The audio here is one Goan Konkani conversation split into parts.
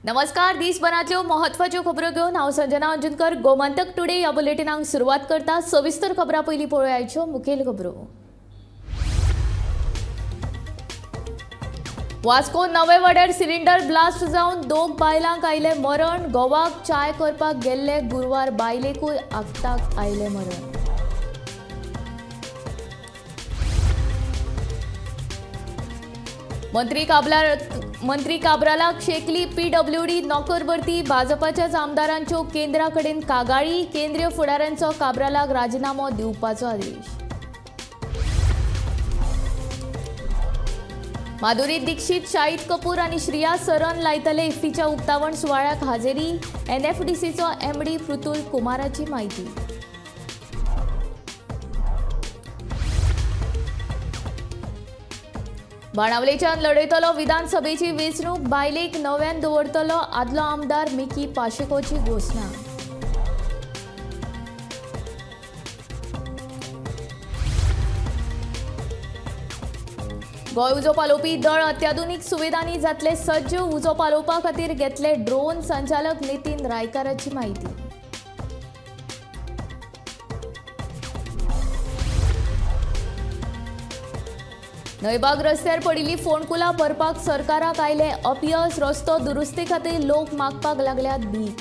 नमस्कार, दिसभरांतल्यो महत्वाच्यो खबरो घेवन हांव संजना अंजनकर गोमंतक टुडे ह्या बुलेटिनाक सुरवात करता। सविस्तर खबरां पयलीं पळोवयाच्यो मुखेल खबरो। वास्को नवे वाड्यार सिलिंडर ब्लास्ट जावन दोग बायलांक आयलें मरण। गोवाक चाय करपाक गेल्ले गुरवार बायलेकूय आगताक आयलें मरण। मंत्री काब्रालाक शेकली पीडब्ल्यूडी नोकर भरती। भाजपाच्याच आमदारांच्यो केंद्रा कडेन कागाळी। केंद्रीय फुडाऱ्यांचो काब्रालाक राजिनामो दिवपाचो आदेश। माधुरी दीक्षित, शाहिद कपूर आनी श्रिया सरन लायतले इफ्फीच्या उक्तावण सुवाळ्याक हाजेरी। एनएफडीसीचो एमडी पृतुल कुमाराची म्हायती। बाणावलेच्यान लढयतलो विधानसभेची वेंचणूक। बायलेक नव्यान दवरतलो आदलो आमदार मिकी पाशेकोची घोशणा। गोंय उजो पालोवपी दळ अत्याधुनीक सुविधांनी जातले सज्ज। उजो पालोवपा खातीर घेतले ड्रोन। संचालक नितीन रायकाराची म्हायती। न्हयबाग रस्त्यार पडिल्ली फोंडकुलां भरपाक सरकाराक आयलें अपयस। रस्तो दुरुस्ती खातीर लोक मागपाक लागल्यात भीक।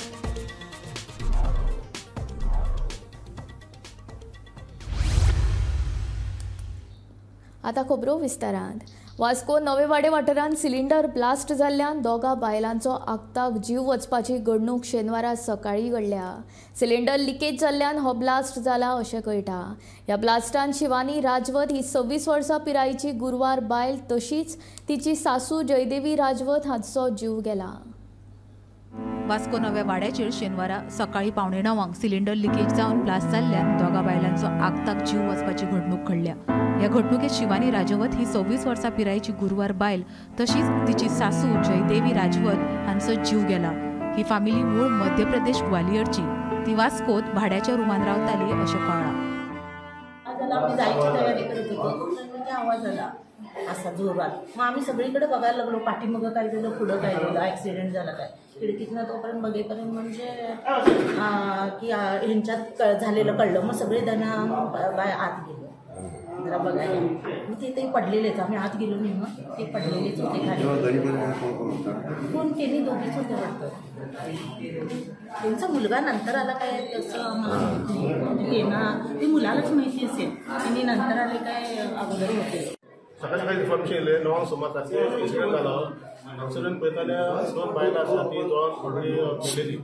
आतां खबरो विस्तारान। वास्को नवेवाडे वाठारांत सिलिंडर ब्लास्ट जाल्ल्यान दोगा बायलांचो आगताक जीव वचपाची घडणूक शेनवारा सकाळीं घडल्या। सिलिंडर लिकेज जाल्ल्यान हो ब्लास्ट जाला अशें कळटा। ह्या ब्लास्टान शिवानी राजवत ही 26 वर्सां पिरायेची गुरवार बायल तशीच तिची सासू जयदेवी राजवत हांचो जीव गेला। वास्को नव्या वाड्याचेर शेनवारा सकाळीं 8:45 सिलिंडर लिकेज जावन ब्लास्ट जाल्ल्यान दोगा बायलांचो आगताक जीव वचपाची घडणूक घडल्या। ह्या घडणुकेत शिवानी राजवत ही 26 वर्सां पिरायेची गुरवार बायल तशीच तिची सासू जयदेवी राजवत हांचो जीव गेला। ही फामिली मूळ मध्य प्रदेश ग्वालियरची। ती वास्कोत भाड्याच्या रुमान रावताली अशें कळ्ळां। आम्ही जायची तयारी करत होतो, आवाज आला असा जोरात। मग आम्ही सगळीकडे बघायला लागलो, पाठीमागं काय झालं, पुढं काय झालं, ॲक्सिडेंट झाला काय, खिडकीतनं तोपर्यंत बघेपर्यंत म्हणजे की ह्यांच्यात झालेलं कळलं। मग सगळे जण बाय आत गेलो जरा बघायला, मग ते पडलेलेच, आम्ही आत गेलो नाही, मग ते पडलेलेच होते खाली। कोण त्यांनी दोघीच होते वाटतं, त्यांचा मुलगा नंतर आला काय तसं आम्हाला माहिती नाही, त्यांना ते मुलालाच माहिती असेल, त्यांनी नंतर आले काय अगोदर होते। सकाळी सकाळी इन्फॉर्मेशन येयलें 9 सुमार सारकें इन्सिडंट जालो। इन्सिडंट पळयता जाल्यार दोन बायलां आसा ती जवळ ऑलरेडी मेलेली।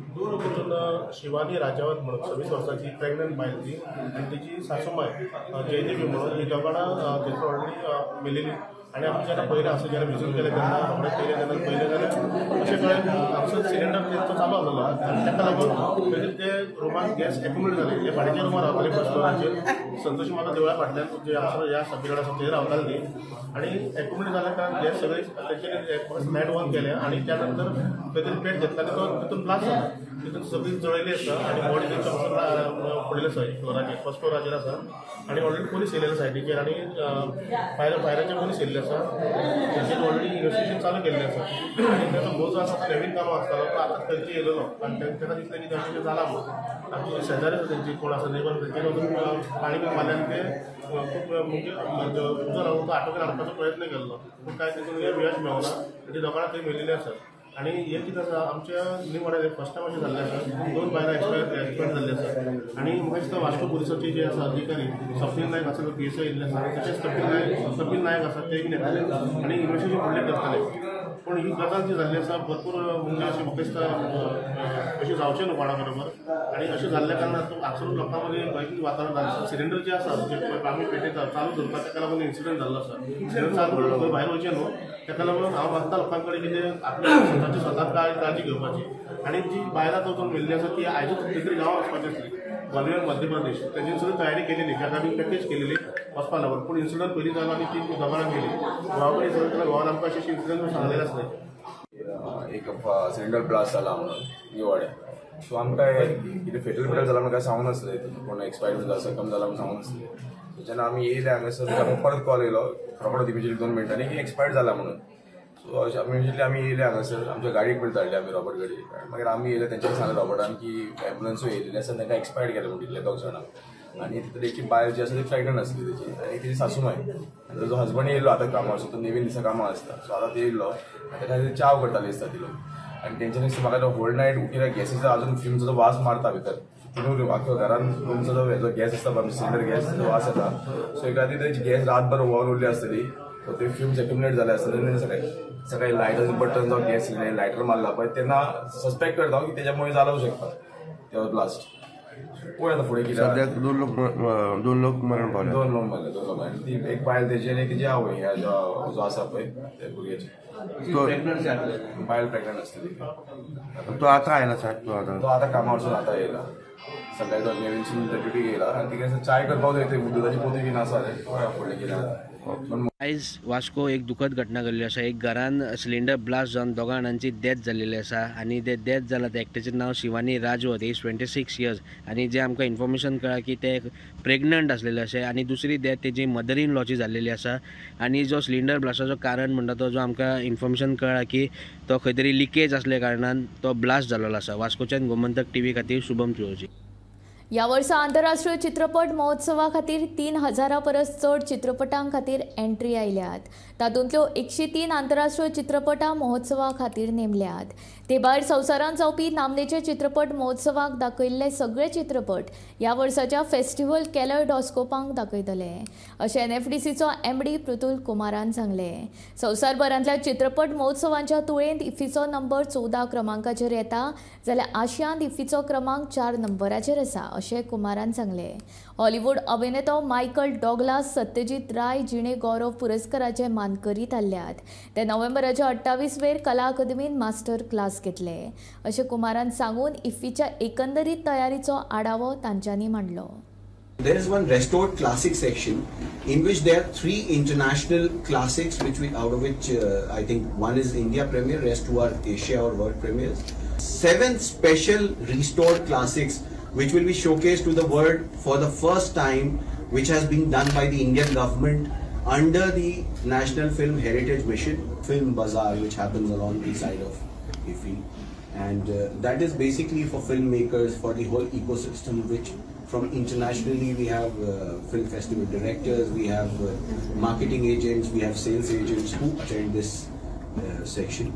तितून शिवानी राजावत म्हणून 26 वर्सांची प्रेग्नंट बायल ती आनी तेजी सासूमाय जयदेवी म्हणून ही दोगां थंयसर ऑलरेडी मेलेली। आनी आमी जेन्ना पयलें आसा जेन्ना विजीट केलें तेन्ना रोखडें पयलें तेन्ना पयलें जाल्यार अशें कळ्ळें हांगसर सिलिंडर तेंचो चालू आसलेलो आनी ताका लागून थंयसर ते रुमान गॅस एक्युमुलेट जाले। ते भाड्याच्या रुमान रावताले फर्स्ट फ्लोराचेर, संतोषी माता देवळा फाटल्यान जे हांगसर ह्या सगळीकडेन आसा थंय रावताले ती। आनी एक्युमुलेट जाल्या कारणान गॅस सगळी तेंच्यांनी लायट ऑन केलें आनी त्या नंतर खंय तरी पेट घेतला आनी तो तितून ब्लास्ट जाला। तितून सगळी जळयली आसा आनी बॉडी तेंच्या हांगसर पडिल्ली आसा फ्लोराचेर, फर्स्ट फ्लोराचेर आसा। आनी ऑलरेडी पोलीस येयलेले सायडीचेर आनी फायराचे पोलीस येयल्ले आसा। तेंचेर ऑलरेडी इन्वेस्टिगेशन चालू केल्लें आसा आनी ताचो घोव जो आसा तो नवीन कामां आसतालो तो आतां थंयचे येयलेलो आनी ताका दिसलें की तशें जालां म्हणून। आमचे शेजारी आसा तेंची कोण आसा नेबर तेंचेर वचून पाणी बी मारलें आनी ते खूब म्हणजे उजो लागून तो आटोक्यात हाडपाचो प्रयत्न केल्लो, पूण कांय तितून यश मेळना। ती दोगां थंय मेळिल्ली आसा। आनी हें कितें आसा आमच्या न्यू वाड्यार फर्स्ट टायम अशें जाल्लें आसा, दोन बायलां एक्सपायर जाल्ली आसा। आनी म्हाका दिसता वास्को पुलिसाचे जे आसा अधिकारी स्वप्नील नायक आसा, पी एस I येयल्ले आसा, तशेंच कपिल नायक आसा ते बीन येताले आनी इन्वेस्टिगेशन फुडलें करताले। पूण ही गजाल जी जाल्ली आसा भरपूर म्हणजे अशें म्हाका दिसता अशें जावचें न्हू कोणा बरोबर। आनी अशें जाल्ल्या कारणान हांगसर लोकां मदीं भंयभीत वातावरण जालें आसा। सिलिंडर जे आसा जे आमी पेटयता चालू दवरता ताका लागून इन्सिडंट जाल्लो आसा। सिलिंडर चालू खंय भायर वयचें न्हू, ताका लागून हांव मागता लोकां कडेन कितें आपल्या स्वताची स्वता काळजी घेवपाची। आनी जी बायलां वचून मेल्ली आसा ती आयजूच खंय तरी गांवां वचपाची आसली, ग्वालियर मध्य प्रदेश, तेंची सगळी तयारी केलेली, ताका आमी पॅकेज केलेली वचपा लागून। पूण इन्सिडंट पयलीं जालो आनी ती दोगां गेली। गोवा कडेन सगळें गोवान आमकां अशें इन्सिडंट सांगलेलें आसलें। एक सिलिंडर ब्लास्ट जाला म्हणून न्यू वाड्यार, सो आमकां कितें फेटल बिटल जाला म्हणून काय सांगूं नासलें, कोण एक्सपायर जाला सकम जाला म्हणून सांगूं नासलें। जेन्ना आमी येयले हांगासर आमकां परत कॉल येयलो रोखडो इमिजिएटली 2 मिनटांनी की एक्सपायर जाला म्हणून। सो इमिजिएटली आमी येयले हांगासर, आमच्या गाडयेक पयलीं धाडले आमी रॉबर्ट गाडी. मागीर आमी येयले, तेंच्यांनी सांगलें रॉबर्टान की एम्बुलन्सूय येयलेली आसा, तांकां एक्सपायर्ड केलें म्हूण तितले दोग जाणांक. आनी तितून एक बायल जी आसा ती प्रेग्नंट आसली तेजी आनी तिची सासूमाय. आनी ताजो हजबंड येयलो आतां कामार, सो तो नेवीन दिसा कामां आसता, सो आतां ते येयलो आनी ताका च्याव करताले दिसता ती लोक. आनी तेंच्यांनी म्हाका तो होल नायट उकिल्या गॅसीचो अजून फ्युम्सचो वास मारता भितर, तिनूय आख्खो घरान रूमचो जो हेजो गॅस आसता पळय सिलिंडर गॅस तेजो वास येता. सो एक राती तेजी गॅस रातभर व्हर उरली आसतली, सो ते फ्युम्स एक्युमुलेट जाले आसतले. आनी सकाळी सकाळी लायटर बटन जावं गॅस सिलिंडर लायटर मारला पळय तेन्ना सस्पेक्ट करता की तेज्या मुळे जालो शकता ते ब्लास्ट. पळय आतां फुडें कितें. सद्याक दोन लोक मरण पावले. दोन लोक मरले, दोन लोक. आनी ती एक बायल तेजी आनी तिजी आवय ह्या जो आसा पळय त्या भुरग्याची तो बायल प्रेग्नंट आसतली. तो आतां आयला साहेब, तो आतां तो आतां कामावरसून आतां येयला, सकाळी तो नेवीनसून ड्युटी येयला आनी तिका चाय करपाक जाय, दुदाची पोती बीन आसा रे फुडलें कितें. आयज वास्को एक दुखद घटना घडली आसा. एक घरान सिलिंडर ब्लास्ट जावन दोगां जाणांची डेथ जाल्लेली आसा आनी ते डेथ जाला ते एकट्याचें नांव शिवानी राजवत, एज 26 इयर्स, आनी जे आमकां इन्फॉर्मेशन कळ्ळां की ते प्रेग्नंट आसलेले अशें. आनी दुसरी डेथ तेजी मदर इन लॉची जाल्लेली आसा. आनी जो सिलिंडर ब्लास्टाचो कारण म्हणटा तो जो आमकां इन्फॉर्मेशन कळ्ळां की तो खंय तरी लिकेज आसल्या कारणान तो ब्लास्ट जाल्लो आसा. वास्कोच्यान गोमंतक टीव्ही खातीर शुभम तुळशी. ह्या वर्सा आंतरराष्ट्रीय चित्रपट महोत्सवा खातीर 3000 परस चड चित्रपटां खातीर एंट्री आयल्यात. तातूंतल्यो 103 आंतरराष्ट्रीय चित्रपटां महोत्सवा खातीर नेमल्यात. ते भायर संवसारांत जावपी नामनेचे चित्रपट महोत्सवाक दाखयल्ले सगळे चित्रपट ह्या वर्साच्या फेस्टिवल कॅलॉडॉस्कोपांक दाखयतले अशें एनएफडीसीचो एमडी पृथुल कुमारान सांगलें. संवसारभरांतल्या चित्रपट महोत्सवांच्या तुळेंत इफ्फीचो नंबर 14 क्रमांकाचेर येता, जाल्यार आशियांत इफ्फीचो क्रमांक 4 नंबराचेर आसा अशें कुमारान सांगलें. हॉलिवूड अभिनेतो मायकल डॉगलास सत्यजीत राय जिणे गौरव पुरस्काराचे मानकरी थारल्यात. ते नोव्हेंबराच्या 28 वेर कला अकादमीन मास्टर क्लास घेतले अशें कुमारान सांगून इफ्फीच्या एकंदरीत तयारीचो आढावो तांच्यांनी मांडलो. There is one restored classic section in which there are 3 international classics, which we, out of which I think one is India premiere, rest 2 are Asia or world premieres. 7 special restored classics which will be showcased to the world for the first time, which has been done by the Indian government under the National Film Heritage Mission, Film Bazaar, which happens along the side of IFFI. And that is basically for filmmakers, for the whole ecosystem, which from internationally we have film festival directors, we have marketing agents, we have sales agents who attend this section.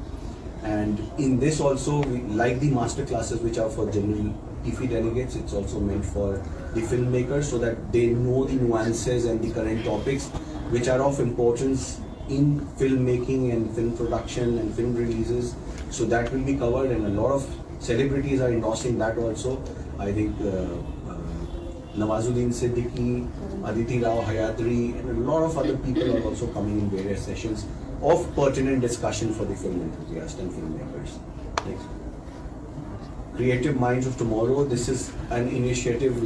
And in this also, we, like the master classes which are for general IFFI delegates, it's also meant for the filmmakers so that they know the nuances and the current topics which are of importance in filmmaking and film production and film releases. So that will be covered, and a lot of celebrities are endorsing that also. I think Nawazuddin Siddiqui, Aditi Rao Hayadri, and a lot of other people are also coming in various sessions of pertinent discussion for the film enthusiasts and filmmakers. Next. Creative Minds of Tomorrow. This is an initiative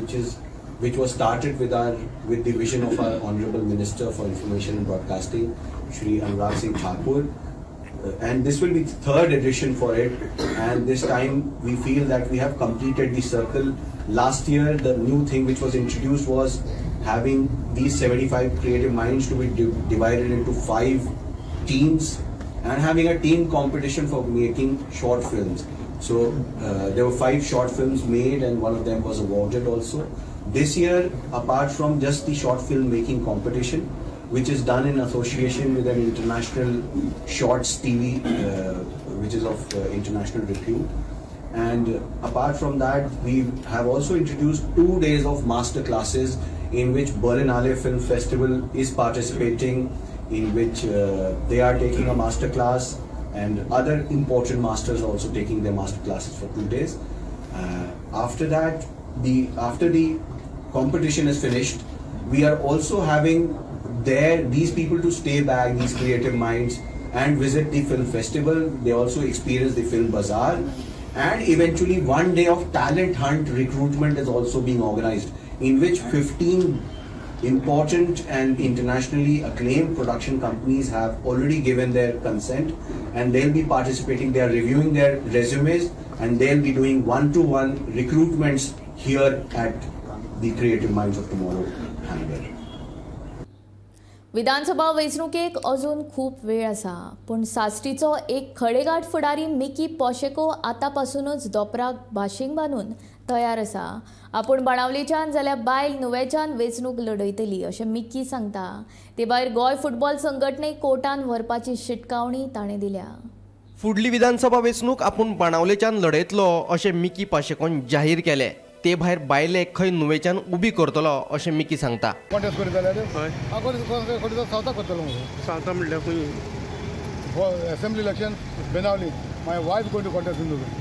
which was started with the vision of our Honorable Minister for Information and Broadcasting, Shri Anurag Singh Thakur. And this will be the 3rd edition for it, and this time we feel that we have completed the circle. Last year, the new thing which was introduced was having these 75 creative minds to be divided into 5 teams and having a team competition for making short films. So there were 5 short films made, and one of them was awarded also. This year, apart from just the short film making competition, which is done in association with an international shorts TV, which is of international repute. And apart from that, we have also introduced 2 days of master classes in which Berlinale Film Festival is participating, in which they are taking a master class, and other important masters are also taking their master classes for 2 days. After that, after the competition is finished, we are also having these people to stay back, these creative minds, and visit the film festival. They also experience the film bazaar, and eventually 1 day of talent hunt recruitment is also being organized, in which 15 important and internationally acclaimed production companies have already given their consent, and they'll be participating. They are reviewing their resumes, and they'll be doing one-to-one recruitments here at the Creative Minds of Tomorrow hangar. विधानसभा वेंचणुकेक अजून खूब वेळ आसा, पूण साश्टीचो एक खडेगांठ फुडारी मिकी पाशेको आतांपासूनच दोपराक भाशींग बांदून तयार आसा. आपूण बाणावलेच्यान जाल्यार बायल नुवेच्यान वेंचणूक लढयतली अशें मिकी सांगता. ते भायर गोंय फुटबॉल संघटनेक कोर्टान व्हरपाची शिटकावणी ताणें दिल्या. फुडली विधानसभा वेंचणूक आपूण बाणावलेच्यान लढयतलो अशें मिकी पाशेकोन जाहीर केलें. ते भायर बायलेक खंय नुवेच्यान उबी करतलो अशें मिकी सांगता. कॉन्टेस्ट करीत जाल्यार सावथाक करतलो सावथा म्हणल्यार खंय assembly election Benaulim. My wife going to contest in Nuvem.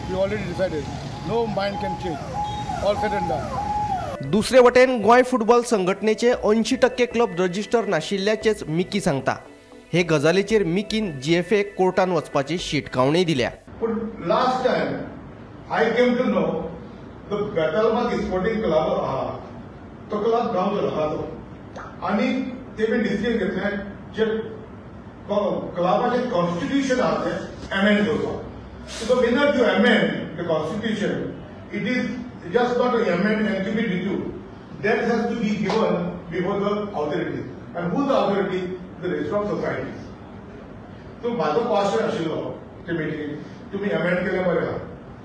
You already decided, no mind can change, all set and done. दुसरे वटेन गोंय फुटबॉल संघटनेचे 80% क्लब रजिस्टर नाशिल्ल्याचेच मिकी सांगता. हे गजालीचेर मिकीन जीएफए कोर्टान वचपाची शिटकावणी दिल्या. पूण last time I came to know the Betalbatim sporting club आहा तो क्लब गांवचो आहा तो, आनी तेमी डिसिजन घेतलें जे क्लबाचें कॉन्स्टिट्युशन आहा तें एमेंड करपाक. So the minute you amend the constitution, it is just not amend and give it with you, that has to be given before the authority. And who the authority? The registrar of societies. So म्हाजो क्वेश्चन आशिल्लो ते मिटिंगेक, तुमी एमेंड केलें बरें आहा,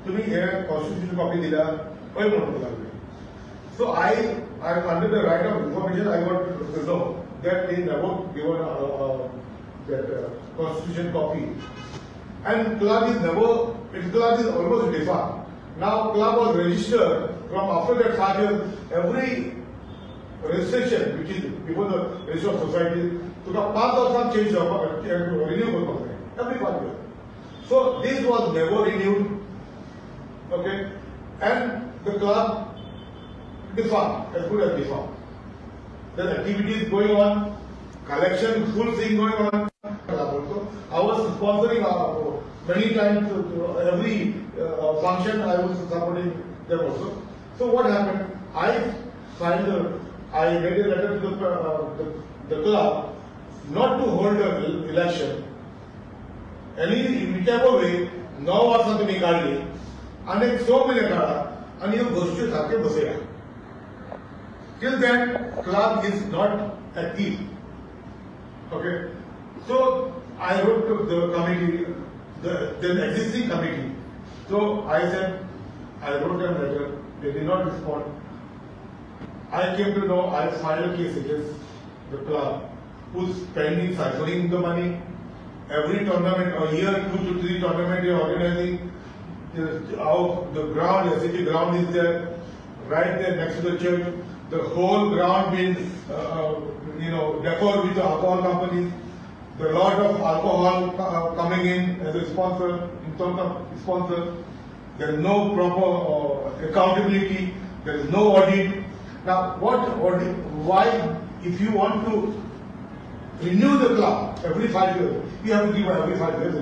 तुमी हे कॉन्स्टिट्युशन कॉपी दिल्या हय म्हणूंक लागले. So I under the right of information I got to know that they never given that constitution copy. And club is never, club is almost defunct. Now club was registered from after that 5 years, every registration which is before the register of society, तुका 5 वर्सां चेंज जावपाक रिन्यू करपाक जाय every 5 years. So this was never renewed. Okay, and the club defunct, as good as defunct. The activities going on, collection, full thing going on. Also, I was sponsoring many times every function. I was supporting them also. So what happened? I signed I made a letter to the club not to hold the election. Any whichever way, 9 वर्सां तुमी काडली आनी 6 म्हयने काडा आनी ह्यो गोश्टी सारक्यो बसया. Till then, club is not active. Okay, so I wrote to the committee, the existing committee. So I said, I wrote them letter. They did not respond. I came to know I filed a case against the club, who's spending, siphoning the money. Every tournament, a year, 2 to 3 tournament they are organizing. The ground, SCG ground is there, right there next to the church. The whole ground being, decor with the alcohol companies. The lot of alcohol coming in as a sponsor, in terms of sponsor. There is no proper accountability. There is no audit. Now, what audit? Why, if you want to renew the club every 5 years, you have to give every 5 years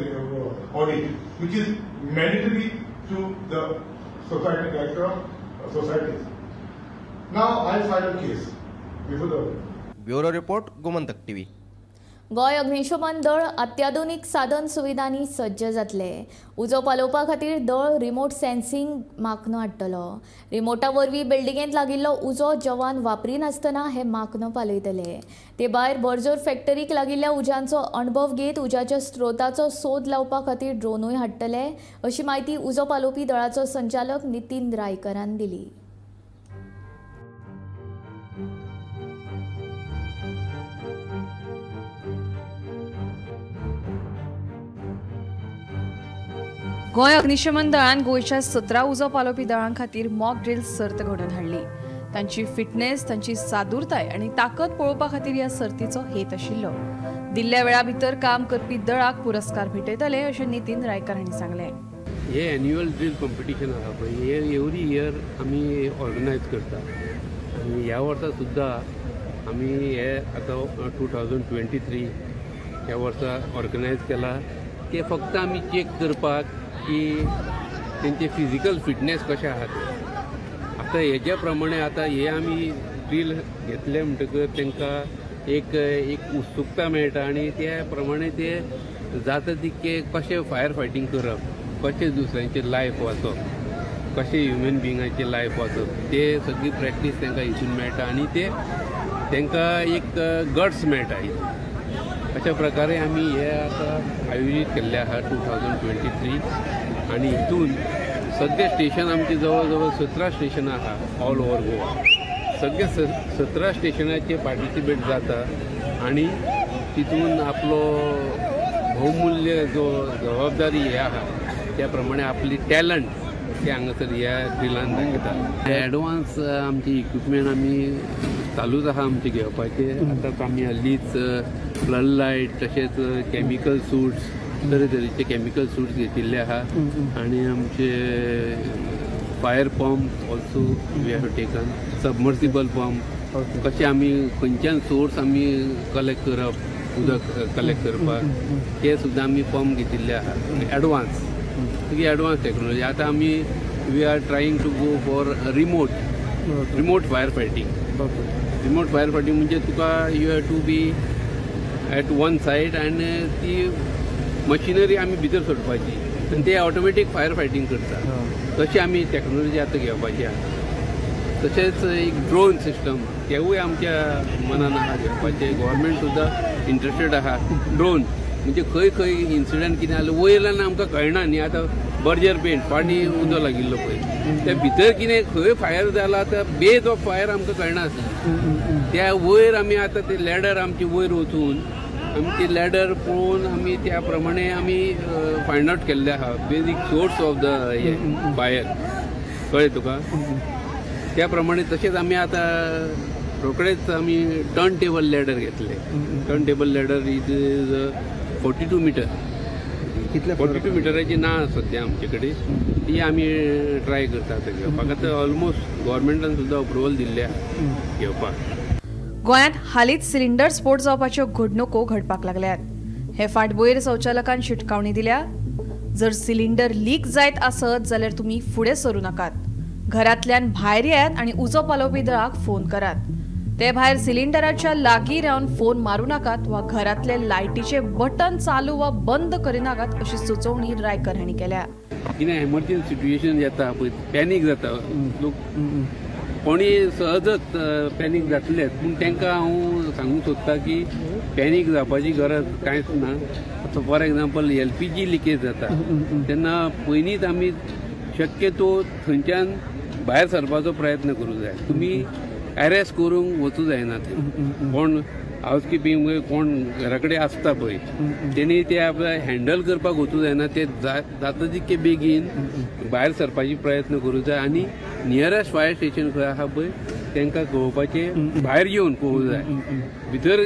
audit, which is mandatory to the society director of societies. Now I filed a case before the Bureau Report, Gomantak TV. Goa अग्निशमन दळ अत्याधुनिक साधन सुविधांनी सज्ज जातले. उजो पालोवपा खातीर दळ रिमोट सेन्सिंग माकनो हाडटलो. रिमोटा वरवीं बिल्डिंगेंत लागिल्लो उजो जवान वापरिनासतना हे माकनो पालयतले. ते भायर बर्जर फॅक्टरीक लागिल्ल्या उज्यांचो अणभव घेत उज्याच्या स्रोताचो सोद लावपा खातीर ड्रोनूय हाडटले अशी म्हायती उजो पालोवपी दळाचो संचालक नितीन रायकरान दिली. गोंय अग्निशमन दळान गोंयच्या 17 उजो पालोवपी दळां खातीर मॉक ड्रील सर्त घडोवन हाडली. तांची फिटनेस, तांची सादूरताय आनी ताकद पळोवपा खातीर ह्या सर्तीचो हेत आशिल्लो. दिल्ल्या वेळा भितर काम करपी दळाक पुरस्कार भेटयतले अशें नितीन रायकर हांणी सांगलें. हे एन्युअल ड्रील कॉम्पिटिशन आसा पळय, हे एवरी इयर आमी ऑर्गनायज करता आनी ह्या वर्सा सुद्दां आमी हे आतां 2023 ह्या वर्सा ऑर्गनायज केला. ते फक्त आमी चॅक करपाक की तेंचे फिजिकल फिटनेस कशें आहा तें. आतां हेज्या प्रमाणे आतां हे आमी ड्रील घेतले म्हणटकच तांकां एक एक उत्सुकता मेळटा आनी त्या प्रमाणे ते जाता तितके कशें फायर फायटींग करप, कशें दुसऱ्यांचे लायफ वाचप, कशें ह्युमन बिंगाचे लायफ वाचप, ते सगळी प्रॅक्टीस तांकां हितून मेळटा आनी ते तांकां एक गट्स मेळटा. अशा प्रकारे आमी हे आतां आयोजीत केल्ले आसा 2023 आनी हितून सगळे स्टेशन आमचे जवळ जवळ 17 स्टेशनां आहा ऑल ओवर गोवा. सगळे 17 स्टेशनाचे पार्टिसिपेट जाता आनी तितून आपलो बहुमूल्य जो जबाबदारी हे आहा त्या प्रमाणे आपली टॅलंट ते हांगासर ह्या ड्रिलान दाखयता. एडवान्स आमची इक्विपमेंट आमी चालूच आहा आमचे घेवपाचे. आतांच आमी हालींच फ्लड लायट तशेंच कॅमिकल सुट्स तरेतरेचे कॅमिकल सुट्स घेतिल्ले आहा आनी आमचे fire pump also we have taken, submersible pump कशें आमी खंयच्यान सोर्स आमी कलेक्ट करप उदक कलेक्ट करपाक ते सुद्दां आमी पंप घेतिल्ले आहा. एडवान्स तुगे एडवान्स टॅक्नोलॉजी आतां आमी we are trying to go for remote fire fighting. Remote fire fighting म्हणजे तुका you have to be at one side आनी ती मशिनरी आमी भितर सोडपाची आनी ते ऑटोमॅटीक फायर फायटींग करता. तशें आमी टॅक्नोलॉजी आतां घेवपाची आहा. तशेंच एक ड्रोन सिस्टम तेवूय आमच्या मनान आहा घेवपाचें. गव्हर्मेंट सुद्दां इंट्रस्टेड आहा. ड्रोन म्हणजे खंय खंय इन्सिडंट कितें जालें वयल्यान आमकां कळना न्ही. आतां बर्जर पेंट फाटीं उदक लागिल्लो पळय त्या भितर कितें खंय फायर जाला त्या बेज ऑफ फायर आमकां कळना आसलें. त्या वयर आमी आतां ते लॅडर आमची वयर वचून आमी ती लॅडर पळोवन आमी त्या प्रमाणे आमी फायंड आवट केल्लें आहा बेजीक सोर्स ऑफ the हे फायर कळ्ळें तुका. त्या प्रमाणे तशेंच आमी आतां रोखडेच आमी टर्न टेबल लॅडर घेतले. Turn table ladder is 42 metre. 42 मिटराची ना सद्या आमचे कडेन, ती आमी ट्राय करता आतां घेवपाक. आतां ऑलमोस्ट गव्हर्मेंटान सुद्दां अप्रुवल दिल्लें आहा घेवपाक. गोंयांत हालींच सिलिंडर स्फोट जावपाच्यो घडणुको घडपाक लागल्यात. हे फाटभुंयेर संचालकान शिटकावणी दिल्या, जर सिलिंडर लीक जायत आसत जाल्यार तुमी फुडें सरूं नाकात, घरांतल्यान भायर येयात आनी उजो पालोवपी दळाक फोन करात. ते भायर सिलिंडराच्या लागीं रावन फोन मारूं नाकात वा घरांतले लायटीचे बटन चालू वा बंद करिनाकात अशी सुचोवणी रायकर हांणी केल्या. कितें एमर्जन्सी सिट्युएशन येता पळय पॅनीक जाता लोक, कोणी सहजच पॅनीक जातलेच. पूण तांकां हांव सांगूंक सोदता की पॅनीक जावपाची गरज कांयच ना. फॉर एग्जाम्पल LPG leakage जाता तेन्ना पयलींच आमी शक्यतो थंयच्यान भायर सरपाचो प्रयत्न करूंक जाय. तुमी एरेस्ट करूंक वचूं जायना. थंय कोण हावस किपींग कोण घरा कडेन आसता पळय तेणी ते आपल्या हँडल करपाक वचूं जायना. ते जाता तितके बेगीन भायर सरपाची प्रयत्न करूं जाय आनी नियरेस्ट फायर स्टेशन खंय आसा पळय तांकां कळोवपाचें भायर येवन पळोवंक जाय. भितर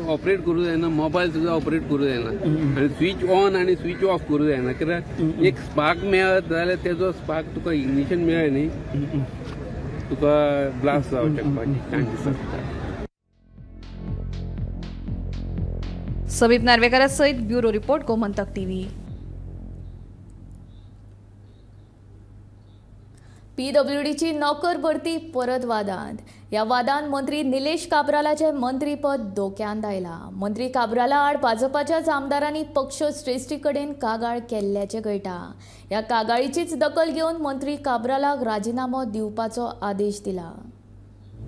ऑपरेट करूं जायना, मोबायल सुद्दां ऑपरेट करूं जायना आनी स्विच ऑन आनी स्विच ऑफ करूं जायना. कित्याक एक स्पार्क मेळत जाल्यार तेजो स्पार्क तुका इग्निशन मेळ्ळें न्ही तुका ब्लास्ट जावंक शकपाची चान्सीस आसता. समीप नार्वेकरा सहित ब्युरो रिपोर्ट, गोमंतक टीव्ही. पीडब्ल्यूडीची नोकर भरती परत वादांत. ह्या वादान मंत्री निलेश काब्रालाचें मंत्रीपद धोक्यांत आयलां. मंत्री काब्राला आड भाजपाच्याच आमदारांनी पक्ष श्रेश्ठी कडेन कागाळ केल्ल्याचें कळटा. ह्या कागाळीचीच दखल घेवन मंत्री काब्रालाक राजिनामो दिवपाचो आदेश दिला.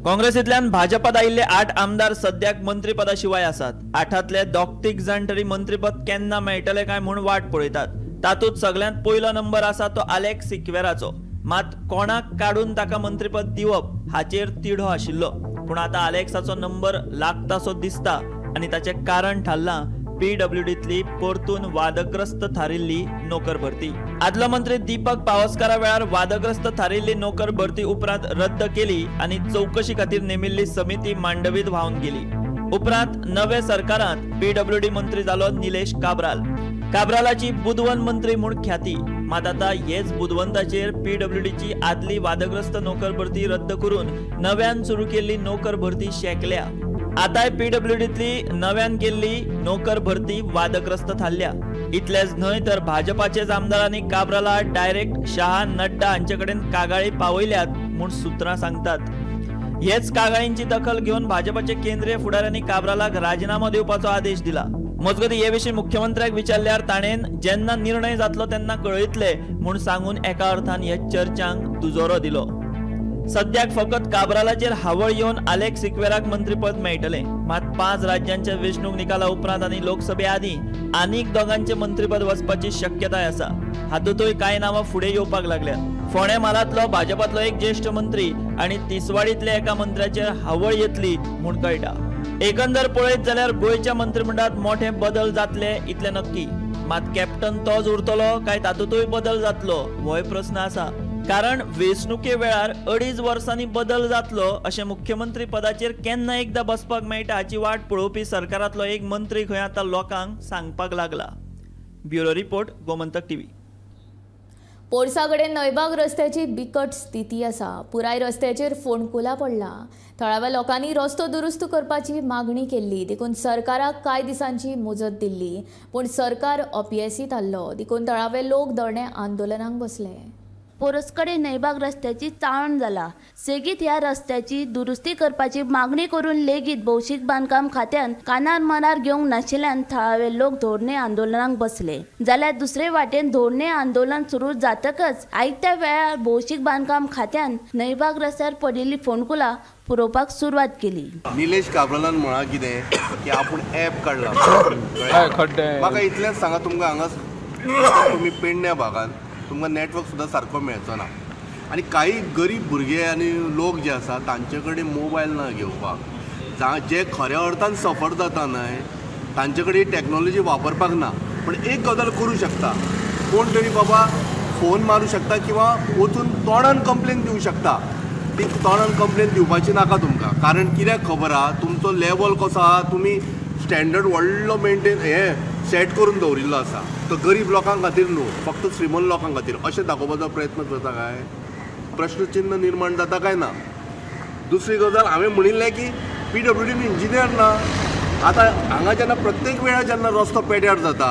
काँग्रेसींतल्यान भाजपात आयिल्ले 8 आमदार सद्याक मंत्रीपदा शिवाय आसात. 8तले 2-3 जाण तरी मंत्रीपद केन्ना मेळटलें काय म्हूण वाट पळयतात. तातूंत सगळ्यांत पयलो नंबर आसा तो आलेक्स सिक्वेराचो. मात कोणाक काडून ताका मंत्रीपद दिवप हाचेर तिढो आशिल्लो. पूण आतां आलेक्साचो नंबर लागतासो दिसता आनी ताचें कारण थारलां पीडब्ल्यूडींतली परतून वादग्रस्त थारिल्ली नोकर भरती. आदलो मंत्री दीपक पावसकारा वेळार वादग्रस्त थारिल्ली नोकर भरती उपरांत रद्द केली आनी चवकशी खातीर नेमिल्ली समिती मांडवीत व्हांवन गेली. उपरांत नवे सरकारांत पीडब्ल्यूडी मंत्री जालो निलेश काब्राल. काब्रालाची बुदवंत मंत्री म्हूण ख्याती. मात आतां हेच बुदवंताचेर पीडब्ल्यूडीची आदली वादग्रस्त नोकर भरती रद्द करून नव्यान सुरू केल्ली नोकर भरती शेकल्या. आतांय पीडब्ल्यूडींतली नव्यान केल्ली नोकर भरती वादग्रस्त थारल्या. इतलेंच न्हय तर भाजपाचेच आमदारांनी काब्राला डायरेक्ट शहा नड्डा हांचे कडेन कागाळी पावयल्यात म्हूण सुत्रां सांगतात. हेच कागाळींची दखल घेवन भाजपाचे केंद्रीय फुडाऱ्यांनी काब्रालाक राजिनामो दिवपाचो आदेश दिला. मजगतीं हे विशीं मुख्यमंत्र्याक विचारल्यार ताणें जेन्ना निर्णय जातलो तेन्ना कळयतले म्हूण सांगून एका अर्थान हे चर्चांक दुजोरो दिलो. सद्याक फकत काब्रालाचेर हावळ येवन आलेक्स सिक्वेराक मंत्रीपद मेळटलें. मात 5 राज्यांच्या वेंचणूक निकाला उपरांत आनी लोकसभे आदीं आनीक दोगांचें मंत्रीपद वचपाची शक्यताय आसा. हातूंतय कांय नांवां फुडें येवपाक लागल्यात. फोंडें म्हालांतलो भाजपांतलो एक ज्येश्ठ मंत्री आनी तिसवाडींतल्या एका मंत्र्याचेर हावळ येतली म्हूण कळटा. एकंदर पळयत जाल्यार गोंयच्या मंत्रिमंडळांत मोठे बदल जातले इतलें नक्की. मात कॅप्टन तोच उरतलो काय तातूंतय बदल जातलो होय प्रस्न आसा. कारण वेंचणुके वेळार 2.5 वर्सांनी बदल जातलो अशें मुख्यमंत्री पदाचेर केन्ना एकदां बसपाक मेळटा हाची वाट पळोवपी सरकारांतलो एक मंत्री खंय आतां लोकांक सांगपाक लागला. Bureau report, Gomantak TV. Porsa कडेन नयबाग रस्त्याची बिकट स्थिती आसा. पुराय रस्त्याचेर फोंडकुलां पडला. थळाव्या लोकांनी रस्तो दुरुस्त करपाची मागणी केल्ली, देखून सरकाराक कांय दिसांची मुजत दिल्ली, पूण सरकार अपयशी थारलो. देखून थळावे लोक धरणे आंदोलनाक बसले. पोरस कडेन नयबाग रस्त्याची चाळण जाला. सेगीत ह्या रस्त्याची दुरुस्ती करपाची मागणी करून लेगीत भौशीक बांदकाम खात्यान कानार मनार घेवंक नाशिल्ल्यान थळावे लोक धोरणे आंदोलनाक बसले. जाल्यार दुसरे वाटेन धोरणे आंदोलन सुरू जातकच आयत्या वेळार भौशीक बांदकाम खात्यान नयबाग रस्त्यार पडिल्ली फोंडकुलां पुरोवपाक सुरवात केली. निलेश काब्रालान म्हळां कितें की आपूण ॲप काडला. म्हाका इतलेंच सांगा, तुमकां हांगा तुमी पेडण्या भागान तुमकां नेटवर्क सुद्दां सारको मेळचो ना आनी काही गरीब भुरगे आनी लोक जे आसा तांचे कडेन मोबायल ना घेवपाक, जे खऱ्या अर्थान सफर जाता न्हय तांचे कडेन टॅक्नोलॉजी वापरपाक ना. पण एक गजाल करूं शकता, कोण तरी बाबा फोन मारूं शकता किंवा वचून तोंडान कंप्लेन दिवं शकता. ती तोंडान कंप्लेन दिवपाची नाका तुमकां, कारण कित्याक खबर आहा तुमचो लेवल कसो आहा, तुमी स्टँडर्ड व्हडलो मेंटेन हे सेट करून दवरिल्लो आसा. तो गरीब लोकां खातीर न्हू, फक्त श्रीमंत लोकां खातीर अशें दाखोवपाचो प्रयत्न करता काय प्रश्नचिन्ह निर्माण जाता काय ना. दुसरी गजाल हांवें म्हणिल्लें की PWD engineer ना. आतां हांगा जेन्ना प्रत्येक वेळार जेन्ना रस्तो पेड्यार जाता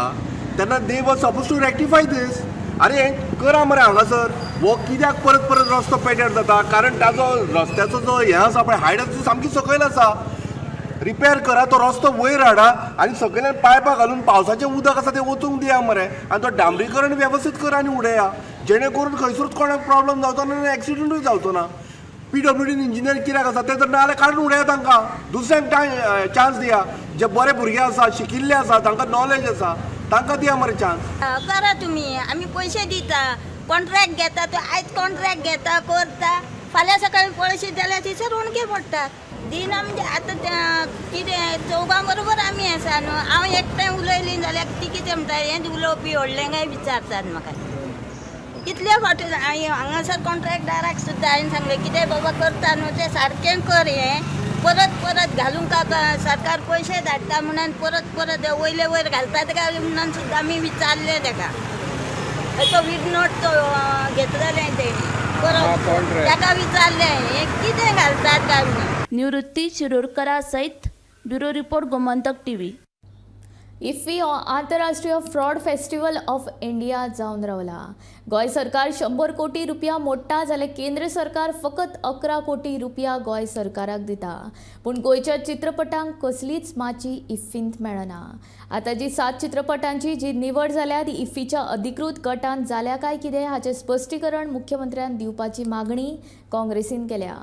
तेन्ना they was suppose to rectify this. अरे हें करा मरे हांगासर, हो कित्याक परत परत रस्तो पेड्यार जाता, कारण ताजो रस्त्याचो जो हें आसा पळय हायट आसा सामकी सकयल आसा. रिपेर करा तो रस्तो वयर हाडा आनी सकयल्यान पायपां घालून पावसाचें उदक आसा तें वचूंक दिया मरे, आनी तो डांबरीकरण वेवस्थीत करा आनी उडया, जेणे करून खंयसरूच कोणाक प्रॉब्लम जावचो ना आनी एक्सिडंटूय जावचो ना. PWD engineer कित्याक आसा ते तर नाजाल्यार काडून उडया तांकां, दुसऱ्यांक चान्स दिया. जे बरे भुरगे आसा, शिकिल्ले आसा, तांकां नॉलेज आसा, तांकां दिया मरे चान्स. करा तुमी, आमी पयशे दिता, कॉन्ट्रॅक्ट घेता, तो आयज कॉन्ट्रॅक्ट घेता करता, फाल्यां सकाळी पळयशी जाल्यार थंयसर हुणके पडटात. दिना म्हणजे आतां कितें चौगां बरोबर आमी आसा न्हू, हांव एकटें उलयलीं जाल्यार ती कितें म्हणटा, हें उलोवपी व्हडलें काय विचारतात म्हाका. कितले फावटी हांगासर कॉन्ट्रॅक्टदाराक सुद्दां हांवें सांगलें कितें बाबा करता न्हू तें सारकें कर, हें परत परत घालूंक सरकार पयशे धाडटा म्हणून परत परत वयले वयर घालतात काय म्हणून सुद्दां आमी विचारलें ताका. तो विडनोट तो घेतलेलें तेणी परत ताका विचारलें हें कितें घालतात काय म्हणून. निवृत्ती शिरोडकरा सहित bureau report, Gomantak TV. IFFI हो आंतरराष्ट्रीय फ्रॉड फेस्टिवल ऑफ इंडिया जावन रावला. गोंय सरकार 100 कोटी रुपया मोडटा जाल्यार केंद्र सरकार फकत 11 कोटी रुपया गोंय सरकाराक दिता, पूण गोंयच्या चित्रपटांक कसलीच माची इफ्फींत मेळना. आतां जी 7 चित्रपटांची जी निवड जाल्या ती इफ्फीच्या अधिकृत गटांत जाल्या काय कितें हाचें स्पश्टीकरण मुख्यमंत्र्यान दिवपाची मागणी काँग्रेसीन केल्या.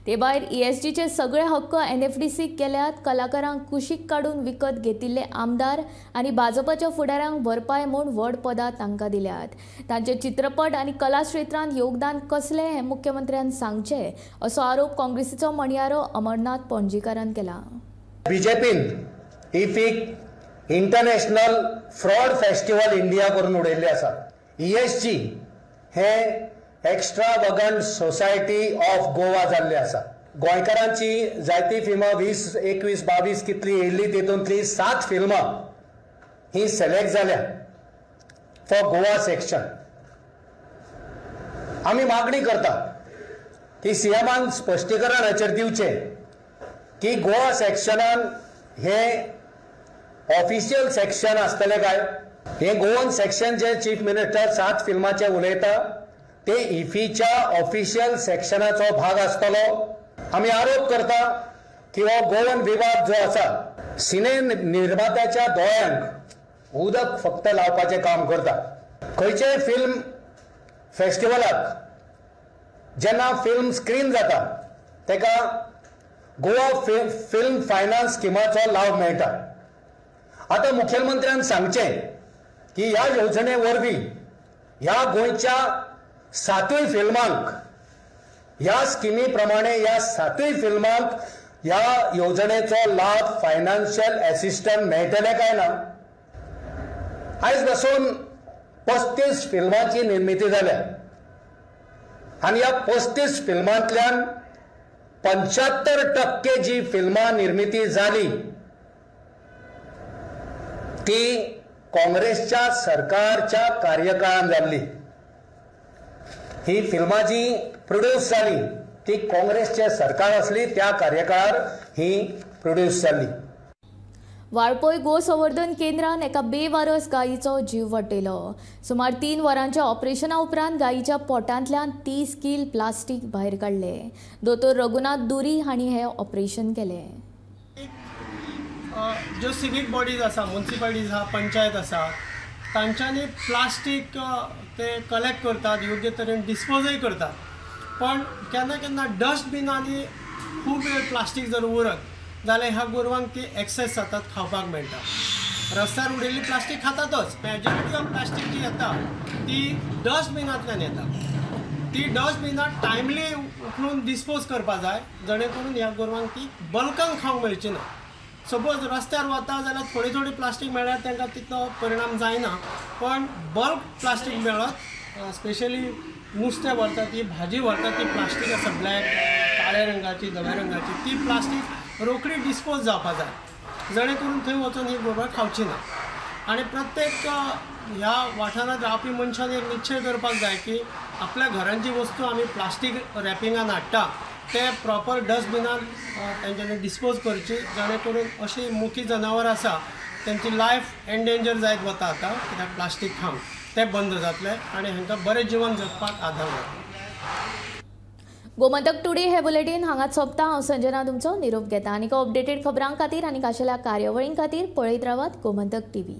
ते भायर ESGचे सगळे हक्क NFDCक गेल्यात. कलाकारांक कुशीक काडून विकत घेतिल्ले आमदार आनी भाजपाच्या फुडाऱ्यांक भरपाय म्हूण व्हड पदां तांकां दिल्यात. तांचे चित्रपट आनी कला क्षेत्रांत योगदान कसलें हें मुख्यमंत्र्यान सांगचें असो आरोप काँग्रेसीचो म्हणयारो अमरनाथ पणजीकारान केला. बीजेपीन इफीक इंटरनॅशनल फ्रॉड फेस्टिवल इंडिया करून उडयल्ले आसा. ESG हे एक्स्ट्रावगंट सोसायटी ऑफ गोवा जाल्ले आसा. गोंयकारांची जायती फिल्मां 20, 21, 22 कितली येयल्ली तितूंतली 7 फिल्मां ही सिलेक्ट जाल्या फॉर गोवा सेक्शन. आमी मागणी करता की सीएमान स्पश्टीकरण हाचेर दिवचें की गोवा सेक्शनान हे ऑफिशियल सेक्शन आसतलें काय, हे गोवन सेक्शन जे चीफ मिनिस्टर 7 फिल्माचे उलयता ते इफीच्या ऑफिशियल सेक्शनाचो भाग आसतलो. आमी आरोप करता की हो गोवन विवाद जो आसा सिने निर्मात्याच्या दोळ्यांक उदक फक्त लावपाचें काम करता. खंयचेय फिल्म फेस्टिवलाक जेन्ना फिल्म स्क्रीन जाता तेका गोवा फिल्म फायनान्स स्किमाचो लाव मेळटा. आतां मुखेलमंत्र्यान सांगचें की ह्या येवजणे वरवीं ह्या गोंयच्या 7 फिल्मांक ह्या स्किमी प्रमाणे ह्या 7 फिल्मांक ह्या येवजणेचो लाभ फायनान्शियल एसिस्टंट मेळटले काय ना. आयज बसून 35 फिल्मांची निर्मिती जाल्या आनी ह्या 35 फिल्मांतल्यान 75% जी फिल्मां निर्मिती जाली ती काँग्रेसच्या सरकारच्या कार्यकाळान जाल्ली. ही फिल्मां जी प्रोड्यूस जाली ती काँग्रेसचे सरकार आसली त्या कार्यकाळार ही प्रोड्यूस जाली. वाळपय गोसंवर्धन केंद्रान एका बेवारस गायीचो जीव वाटयलो. सुमार 3 वरांच्या ऑपरेशना उपरांत गायीच्या पोटांतल्यान 30 किल प्लास्टीक भायर काडले. दोतोर रघुनाथ दुरी हांणी हें ऑपरेशन केलें. ज्यो सिवीक बॉडीज आसा, मुन्सिपालिटीज आसा, पंचायत आसा, तांच्यांनी प्लास्टीक ते कलेक्ट करतात, योग्य तरेन डिस्पोजय करतात. पण केन्ना केन्ना डस्टबिनांनी खूब वेळ प्लास्टीक जर उरत जाल्यार ह्या गोरवांक ती एक्सेस जातात, खावपाक मेळटा. रस्त्यार उडयल्ली प्लास्टीक खातातच. मेजॉरिटी ऑफ प्लास्टीक जी येता ती डस्टबिनांतल्यान येता. ती डस्टबिनां टायमली उखलून डिस्पोज करपाक जाय, जेणे करून ह्या गोरवांक ती बल्कान खावंक मेळची ना. सपोज रस्त्यार वता जाल्यार थोडी थोडी प्लास्टीक मेळ्ळ्यार तांकां तितलो परिणाम जायना, पण बल्क प्लास्टीक मेळत, स्पेशली नुस्तें व्हरता ती, भाजी व्हरता ती प्लास्टीक आसा, ब्लॅक, काळ्या रंगाची, धव्या रंगाची, ती प्लास्टीक रोखडी डिस्पोज जावपाक जाय, जेणे करून थंय वचून ही गोरवां खावची ना. आनी प्रत्येक ह्या वाठारांत रावपी मनशान एक निश्चय करपाक जाय की आपल्या घरांत जी वस्तू आमी प्लास्टीक रॅपिंगान हाडटा ते प्रॉपर डस्टबिनान तांच्यांनी डिस्पोज करची, जेणे करून अशी मुखी जनावरां आसा तांची लायफ एन्डेंजर जायत वता आतां, कित्याक प्लास्टीक खावन ते बंद जातले आनी हांकां बरें जिवन जगपाक आदार जातलो. गोमंतक टुडे हे बुलेटीन हांगाच सोंपता. हांव संजना तुमचो निरोप घेता. आनीक अपडेटेड खबरां खातीर आनी खाशेल्या कार्यावळीं खातीर पळयत रावात गोमंतक टीव्ही.